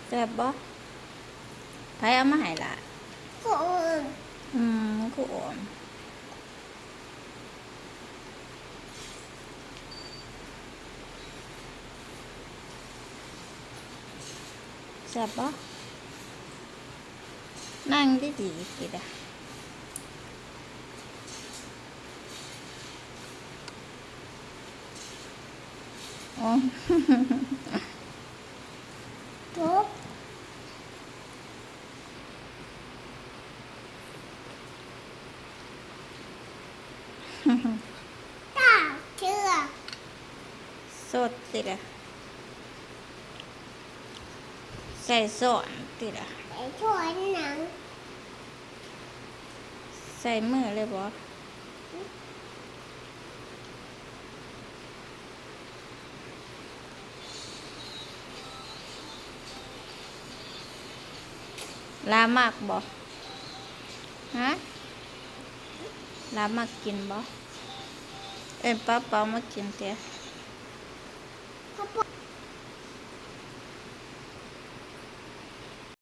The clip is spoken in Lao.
ແຊບບໍ່? ໃຜເອົາມາໃຫ້ຫຼ້າ? ຄູໂອມ. ອືມ ຄູໂອມ. ແຊບບໍ່? ນັ່ງດີໆ ຕິລະ. ໂອ້ ໂອ້ ຕາເທື່ອ ສົດຕິລະ. ໃສ່ຊ້ອນຕິລະ. ໃສ່ຊ້ອນຫຍັງ? ໃສ່ມືເລີຍບໍ? ຫຼ້າມັກບໍ? ຮະ? ຫຼ້າມັກກິນບໍ? ເອີ້ນປ້າເປົາມາກິນເຕະ. ປ້າເປົາ